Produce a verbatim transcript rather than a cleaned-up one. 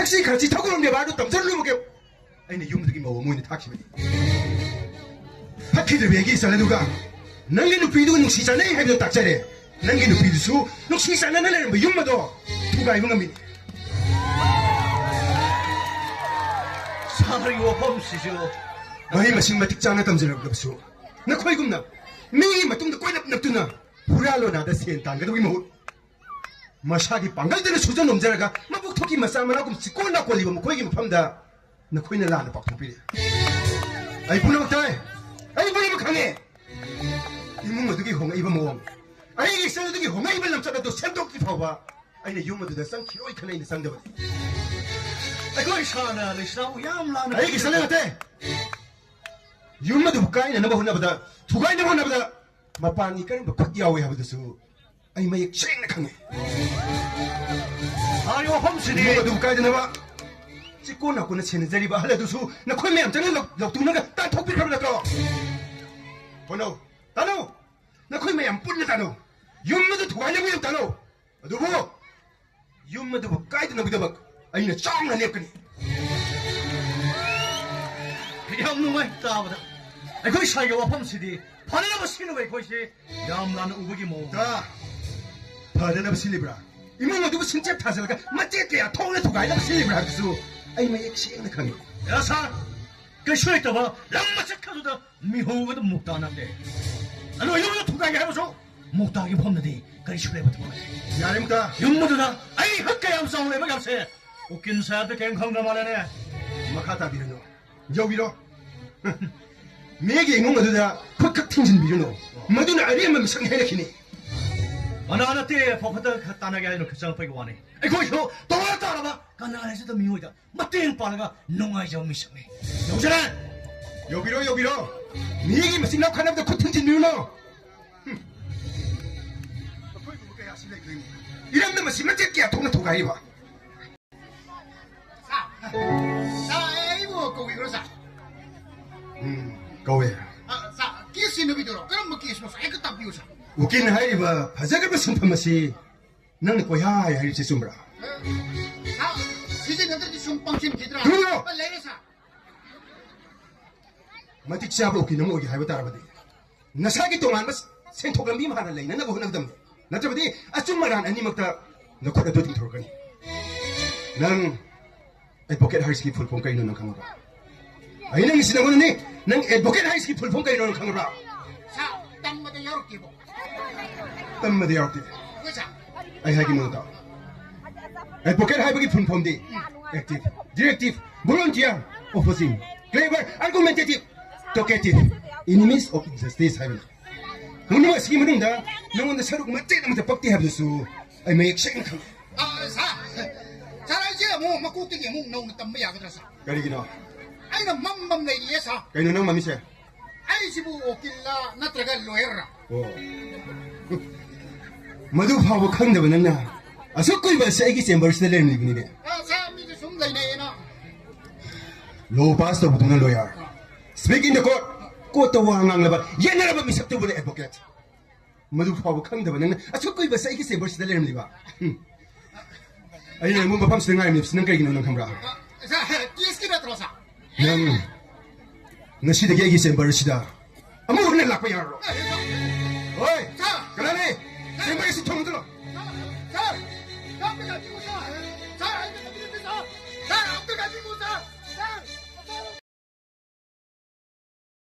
ꯉꯁꯤ ꯈꯔ ꯆꯤꯊꯈ꯭ꯔꯣ, ꯕꯦꯕꯥꯔꯗꯨ ꯇꯝꯖꯔꯨꯅꯨ ꯃꯀꯦ꯫ ꯑꯩꯅ ꯌꯨꯝꯗꯒꯤ ꯃꯧ ꯑꯃ ꯑꯣꯏꯅ ꯊꯥꯈꯤꯕꯅꯤ꯫ ꯐꯠꯈꯤꯗ꯭ꯔꯕꯤ ꯑꯩꯒꯤ ꯏꯆꯜ ꯑꯗꯨꯒ ꯅꯪꯒꯤ ꯅꯨꯄꯤꯗꯨꯒ ꯅꯨꯡꯁꯤ ꯆꯥꯟꯅꯩ ꯍꯥꯏꯕꯗꯨ ꯇꯥꯛꯆꯔꯦ꯫ ꯅꯪꯒꯤ ꯅꯨꯄꯤꯗꯨꯁꯨ ꯅꯨꯡꯁꯤ ꯆꯥꯟꯅꯅ ꯂꯩꯔꯝꯕ ꯌꯨꯝ ꯑꯗꯣ ꯊꯨꯒꯥꯏꯕ ꯉꯝꯃꯤ꯫ ꯁꯥꯔꯒꯤ ꯋꯥꯐꯝꯁꯤꯁꯨ ꯃꯍꯩ ꯃꯁꯤꯡ ꯃꯇꯤꯛ ꯆꯥꯅ ꯇꯝꯖꯔꯛꯂꯕꯁꯨ, ꯅꯈꯣꯏꯒꯨꯝꯅ ꯃꯤꯒꯤ ꯃꯇꯨꯡꯗ ꯀꯣꯏꯅꯞ ꯅꯞꯇꯨꯅ ꯍꯨꯔꯥꯜ ꯂꯣꯅꯥꯗ ꯁꯦꯟ ꯇꯥꯟꯒꯗꯕꯒꯤ ꯃꯍꯨꯠ, ꯃꯁꯥꯒꯤ ꯄꯥꯡꯒꯜꯗꯅ ꯁꯨꯖ ꯅꯣꯝꯖꯔꯒ ꯃꯕꯨꯛ ꯊꯣꯛꯀꯤ ꯃꯆꯥ ꯃꯅꯥꯎꯒꯨꯝ ꯆꯤꯛꯀꯣꯟ ꯅꯥꯀꯣꯜꯂꯤꯕ ꯃꯈꯣꯏꯒꯤ ꯃꯐꯝꯗ ꯅꯈꯣꯏꯅ ꯂꯥꯟꯅ ꯄꯥꯎꯊꯣꯛꯄꯤꯔꯦ꯫ ꯑꯩ ꯄꯨꯝꯅꯃꯛ ꯇꯥꯏ, ꯑꯩ ꯄꯨꯝꯅꯃꯛ ꯈꯪꯉꯦ꯫ ꯏꯃꯨꯡ ꯑꯗꯨꯒꯤ ꯍꯣꯡꯂꯛꯏꯕ ꯃꯑꯣꯡ, ꯑꯩꯒꯤ ꯏꯆꯟ ꯑꯗꯨꯒꯤ ꯍꯣꯡꯂꯛꯏꯕ ꯂꯝꯆꯠ ꯑꯗꯨ ꯁꯦꯝꯗꯣꯛꯇ꯭ꯔꯤ ꯐꯥꯎꯕ ꯑꯩꯅ ꯌꯨꯝ ꯑꯗꯨꯗ ꯆꯪꯈꯤꯔꯣꯏ ꯈꯟꯅ ꯑꯩꯅ ꯆꯪꯗꯕꯅꯤ꯫ ꯑꯩꯈꯣꯏ ꯁꯥꯔꯅ ꯂꯩꯁꯅꯥꯕꯨ ꯌꯥꯝ ꯂꯥꯟꯅ ꯑꯩꯒꯤ ꯏꯆꯟ ꯅꯠꯇꯦ꯫ ꯌꯨꯝ ꯑꯗꯨꯕꯨ ꯀꯥꯏꯅꯅꯕ ꯍꯣꯠꯅꯕꯗ, ꯊꯨꯒꯥꯏꯅꯕ ꯍꯣꯠꯅꯕꯗ ꯃꯄꯥꯟꯒꯤ ꯀꯔꯝꯕ ꯈꯨꯠ ꯌꯥꯎꯏ ꯍꯥꯏꯕꯗꯨꯁꯨ ꯑꯩ ꯃꯌꯦꯛ ꯁꯦꯡꯅ ꯈꯪꯉꯤ꯫ ꯁꯥꯔꯒꯤ ꯋꯥꯐꯝꯁꯤꯗꯤ ꯌꯨꯝ ꯑꯗꯨꯕꯨ ꯀꯥꯏꯗꯅꯕ ꯆꯤꯛꯀꯣꯟ ꯅꯥꯀꯣꯟꯅ ꯁꯦꯟꯅꯖꯔꯤꯕ ꯑꯍꯜ ꯑꯗꯨꯁꯨ ꯅꯈꯣꯏ ꯃꯌꯥꯝ ꯆꯪꯅ ꯂꯧ-, ꯂꯧꯇꯨꯅꯒ ꯇꯥꯟꯊꯣꯛꯄꯤꯈ꯭ꯔꯕ ꯅꯠꯇ꯭ꯔꯣ? ꯍꯣꯠꯅꯧ, ꯇꯥꯅꯧ, ꯅꯈꯣꯏ ꯃꯌꯥꯝ ꯄꯨꯟꯅ ꯇꯥꯅꯧ꯫ ꯌꯨꯝ ꯑꯗꯨ ꯊꯨꯒꯥꯏꯅꯕꯒꯤ ꯇꯥꯅꯧ꯫ ꯑꯗꯨꯕꯨ ꯌꯨꯝ ꯑꯗꯨꯕꯨ ꯀꯥꯏꯗꯅꯕꯒꯤꯗꯃꯛ ꯑꯩꯅ ꯆꯥꯎꯅ ꯂꯦꯞꯀꯅꯤ꯫ ꯌꯥꯝ ꯅꯨꯡꯉꯥꯏ ꯇꯥꯕꯗ꯫ ꯑꯩꯈꯣꯏ ꯁꯥꯏꯒꯤ ꯋꯥꯐꯝꯁꯤꯗꯤ ꯐꯅꯅꯕ ꯁꯤꯟꯅꯕ ꯑꯩꯈꯣꯏꯁꯦ ꯌꯥꯝ ꯂꯥꯟꯅ ꯎꯕꯒꯤ ꯃꯑꯣꯡ꯫ ꯇꯥ, ꯐꯅꯅꯕ ꯁꯤꯜꯂꯤꯕ꯭ꯔꯥ? ꯏꯃꯨꯡ ꯑꯗꯨꯕꯨ ꯁꯤꯟꯆꯦꯞ ꯊꯥꯖꯤꯜꯂꯒ ꯃꯆꯦꯠ ꯀꯌꯥ ꯊꯣꯛꯅ ꯊꯨꯒꯥꯏꯅꯕ ꯁꯤꯜꯂꯤꯕ꯭ꯔꯥ ꯍꯥꯏꯕꯁꯨ ꯑꯩ ꯃꯌꯦꯛ ꯁꯦꯡꯅ ꯈꯪꯉꯤ꯫ ꯌꯥ ꯁꯥꯔ, ꯀꯩꯁꯨ ꯂꯩꯇꯕ ꯂꯝ ꯃꯆꯦꯠ ꯈꯔꯗꯨꯗ ꯃꯤꯍꯧꯒꯗꯕ ꯃꯨꯛꯇꯥ ꯅꯠꯇꯦ꯫ ꯑꯗꯣ ꯌꯨꯝꯗ ꯊꯨꯒꯥꯏꯒꯦ ꯍꯥꯏꯕꯁꯨ ꯃꯨꯛꯇꯥꯒꯤ ꯃꯐꯝꯗꯗꯤ ꯀꯔꯤꯁꯨ ꯂꯩꯕ ꯊꯕꯛ ꯅꯠꯇꯦ꯫ ꯌꯥꯔꯦ ꯃꯨꯛꯇꯥ꯫ ꯌꯨꯝ ꯑꯗꯨꯗ ꯑꯩ ꯍꯛ ꯀꯌꯥꯝ ꯆꯥꯎꯅ ꯂꯩꯕ ꯌꯥꯝꯁꯦ꯫ ꯎꯀꯤꯜ ꯁꯥꯍꯦꯕꯇ ꯀꯔꯤꯝ ꯈꯪꯗ꯭ꯔ ꯃꯥꯜꯂꯦꯅꯦ꯫ ꯃꯈꯥ ꯇꯥꯕꯤꯔꯅꯨ꯫ ꯌꯧꯕꯤꯔꯣ꯫ ꯃꯤꯒꯤ ꯏꯃꯨꯡ ꯑꯗꯨꯗ ꯈꯨꯠ ꯈꯛ ꯊꯤꯡꯖꯤꯟꯕꯤꯔꯨꯅꯨ꯫ ꯃꯗꯨꯅ ꯑꯔꯦꯝꯕ ꯃꯤꯁꯛꯅꯤ ꯍꯥꯏꯔꯛꯈꯤꯅꯤ꯫ ꯃꯅꯥ ꯅꯠꯇꯦ, ꯑꯐ ꯐꯠꯇ ꯈꯔ ꯇꯥꯟꯅꯒꯦ ꯍꯥꯏꯗꯨꯅ ꯈꯔ ꯆꯪꯉꯛꯄꯒꯤ ꯋꯥꯅꯤ꯫ ꯑꯩꯈꯣꯏꯁꯨ ꯇꯧꯔ ꯇꯥꯔꯕ ꯀꯅꯥ ꯂꯩꯖꯗꯕ ꯃꯤꯑꯣꯏꯗ ꯃꯇꯦꯡ ꯄꯥꯡꯂꯒ ꯅꯨꯡꯉꯥꯏꯖꯕ ꯃꯤꯁꯛꯅꯤ꯫ ꯌꯧꯖꯔꯦ! ꯌꯧꯕꯤꯔꯣ, ꯌꯧꯕꯤꯔꯣ! ꯃꯤꯒꯤ ꯃꯆꯤꯟ ꯃꯅꯥꯎ ꯈꯠꯅꯕꯗ ꯈꯨꯠ ꯊꯤꯡꯖꯤꯟꯕꯤꯔꯨꯅꯨ! ꯍꯨꯝ꯫ ꯑꯩꯈꯣꯏꯒꯨꯝꯕ ꯀꯌꯥꯁꯤ ꯂꯩꯈ꯭ꯔꯦꯅꯦ꯫ ꯏꯔꯝꯗꯝ ꯑꯁꯤ ꯃꯆꯦꯠ ꯀꯌꯥ ꯊꯣꯛꯅ ꯊꯨꯒꯥꯏꯔꯤꯕ꯫ ꯁꯥ, ꯁꯥ, ꯑꯩꯕꯨ ꯀꯧꯕꯤꯕ꯭ꯔꯣ, ꯁꯥ? ꯎꯝ, ꯀꯧꯋꯦ꯫ ꯑ, ꯁꯥ, ꯀꯦꯁꯁꯤ ꯅꯨꯃꯤꯠꯇꯨꯔꯣ? ꯀꯔꯝꯕ ꯀꯦꯁꯅꯣ, ꯁꯥ? ꯍꯦꯛꯇ ꯇꯥꯛꯄꯤꯌꯨ, ꯁꯥ꯫ ꯎꯀꯤꯜ ꯍꯥꯏꯔꯤꯕ ꯐꯖꯈ꯭ꯔꯕ ꯁꯤꯟꯐꯝ ꯑꯁꯤ ꯅꯪꯅ ꯀꯣꯏꯍꯥꯏ ꯍꯥꯏꯔꯤꯕꯁꯤ ꯆꯨꯝꯕ꯭ꯔꯥ? ꯁꯥ, ꯁꯤꯖꯤꯟꯅꯗ꯭ꯔꯗꯤ ꯁꯨꯝ ꯄꯪꯁꯤꯟꯈꯤꯗ꯭ꯔꯥ? ꯀꯔꯤꯅꯣ? ꯑ, ꯂꯩꯔꯦ, ꯁꯥꯔ꯫ ꯃꯇꯤꯛ ꯆꯥꯕ ꯎꯀꯤꯜ ꯑꯃ ꯑꯣꯏꯒꯦ ꯍꯥꯏꯕ ꯇꯥꯔꯕꯗꯤ, ꯅꯁꯥꯒꯤ ꯇꯣꯉꯥꯟꯕ ꯁꯦꯟꯊꯣꯛ ꯂꯝꯕꯤ ꯑꯃ ꯍꯥꯟꯅ ꯂꯩꯅꯅꯕ ꯍꯣꯠꯅꯒꯗꯕꯅꯤ꯫ ꯅꯠꯇ꯭ꯔꯕꯗꯤ ꯑꯆꯨꯝ ꯑꯔꯥꯟ ꯑꯅꯤꯃꯛꯇ ꯅꯈꯨꯠ ꯑꯗꯨ ꯇꯤꯡꯊꯣꯔꯛꯀꯅꯤ꯫ ꯅꯪ ꯑꯦꯗꯚꯣꯀꯦꯠ ꯍꯥꯏꯔꯤꯁꯤꯒꯤ ꯐꯨꯜ ꯐꯣꯝ ꯀꯩꯅꯣ ꯅꯪ ꯈꯪꯉꯕ꯭ꯔꯥ? ꯑꯩ ꯅꯪꯒꯤꯁꯤ ꯅꯪꯉꯣꯟꯗꯅꯤ꯫ ꯅꯪ ꯑꯦꯗꯚꯣꯀꯦꯠ ꯍꯥꯏꯔꯤꯁꯤꯒꯤ ꯐꯨꯜ ꯐꯣꯝ ꯀꯩꯅꯣ ꯅꯪ ꯈꯪꯉꯕ꯭ꯔꯥ? ꯁꯥꯔ, ꯇꯝꯕꯗ ꯌꯥꯎꯔꯛꯇꯦꯕꯣ꯫ ꯇꯝꯕꯗ ꯌꯥꯎꯔꯛꯇꯦ꯫ ꯍꯣꯏ, ꯁꯥꯔ꯫ ꯑꯩ ꯍꯥꯏꯒꯦ ꯃꯨꯟꯅ ꯇꯥꯎ꯫ ꯑꯦꯗꯚꯣꯀꯦꯠ ꯍꯥꯏꯕꯒꯤ ꯐꯨꯜ ꯐꯣꯝꯗꯤ active, directive, volunteer, ꯑꯣꯄꯣꯖꯤꯡ, ꯀ꯭ꯂꯦꯚꯔ, argumentative, ꯇꯣꯀꯦꯇꯤꯚ, ꯏꯅꯤꯃꯤꯁ of justice ꯍꯥꯏꯕꯅꯤ꯫ ꯄꯨꯝꯅꯃꯛ ꯑꯁꯤꯒꯤ ꯃꯅꯨꯡꯗ ꯅꯉꯣꯟꯗ ꯁꯔꯨꯛ ꯃꯆꯦꯠ ꯑꯃꯠꯇ ꯄꯛꯇꯦ ꯍꯥꯏꯕꯗꯨꯁꯨ ꯑꯩ ꯃꯌꯦꯛ ꯁꯦꯡꯅ ꯈꯪꯉꯤ꯫ ꯑ, ꯁꯥꯔ, ꯁꯥꯔ, ꯑꯩꯁꯦ ꯑꯃꯨꯛ ꯃꯀꯣꯛꯇꯒꯤ ꯑꯃꯨꯛ ꯅꯧꯅ ꯇꯝꯕ ꯌꯥꯒꯗ꯭ꯔꯥ, ꯁꯥꯔ? ꯀꯔꯤꯒꯤꯅꯣ? ꯑꯩꯅ ꯃꯝ ꯃꯝ ꯂꯩꯔꯤꯌꯦ, ꯁꯥꯔ꯫ ꯀꯩꯅꯣ ꯅꯪ ꯃꯝꯃꯤꯁꯦ? ꯑꯩꯁꯤꯕꯨ ꯋꯀꯤꯜꯂ ꯅꯠꯇ꯭ꯔꯒ ꯂꯣꯌꯔꯔ? ꯑꯣ꯫ ꯃꯗꯨ ꯐꯥꯎꯕ ꯈꯪꯗꯕ ꯅꯪꯅ ꯑꯁꯨꯛ ꯀꯨꯏꯕ ꯑꯁꯤ ꯑꯩꯒꯤ ꯆꯦꯝꯕꯔꯁꯤꯗ ꯂꯩꯔꯝꯂꯤꯕꯅꯤꯅꯦ꯫ ꯑ, ꯁꯥꯔ, ꯃꯤꯗꯤ ꯁꯨꯝ ꯂꯩꯅꯩꯌꯦꯅ꯫ ꯂꯣ ꯄꯥꯁ ꯇꯧꯕꯗꯨꯅ ꯂꯣꯌꯔ, ꯁ꯭ꯄꯤꯛ ꯏꯟ ꯗ ꯀꯣꯔꯠ, ꯀꯣꯔꯠꯇ ꯋꯥ ꯉꯥꯡꯂꯕ ꯌꯦꯠꯅꯔꯕ ꯃꯤꯁꯛꯇꯨꯕꯨꯅ ꯑꯦꯗꯚꯣꯀꯦꯠ꯫ ꯃꯗꯨ ꯐꯥꯎꯕ ꯈꯪꯗꯕ ꯅꯪꯅ ꯑꯁꯨꯛ ꯀꯨꯏꯕꯁꯦ ꯑꯩꯒꯤ ꯆꯦꯝꯕꯔꯁꯤꯗ ꯂꯩꯔꯝꯂꯤꯕ꯫ ꯍꯨꯝ꯫ ꯑꯩꯅ ꯅꯪꯕꯨ ꯃꯐꯝꯁꯤꯗ ꯉꯥꯏꯔꯝꯂꯤꯕꯁꯤ ꯅꯪ ꯀꯔꯤꯒꯤꯅꯣ ꯅꯪ ꯈꯪꯕ꯭ꯔꯥ? ꯑ, ꯁꯥꯔ, ꯀꯦꯁꯀꯤ ꯅꯠꯇ꯭ꯔꯣ, ꯁꯥꯔ? ꯅꯪ ꯉꯁꯤꯗꯒꯤ ꯑꯩꯒꯤ ꯆꯦꯝꯕꯔꯁꯤꯗ ꯑꯃꯨꯛ ꯍꯟꯅ ꯂꯥꯛꯄ ꯌꯥꯔꯔꯣꯏ꯫ ꯍꯣꯏ꯫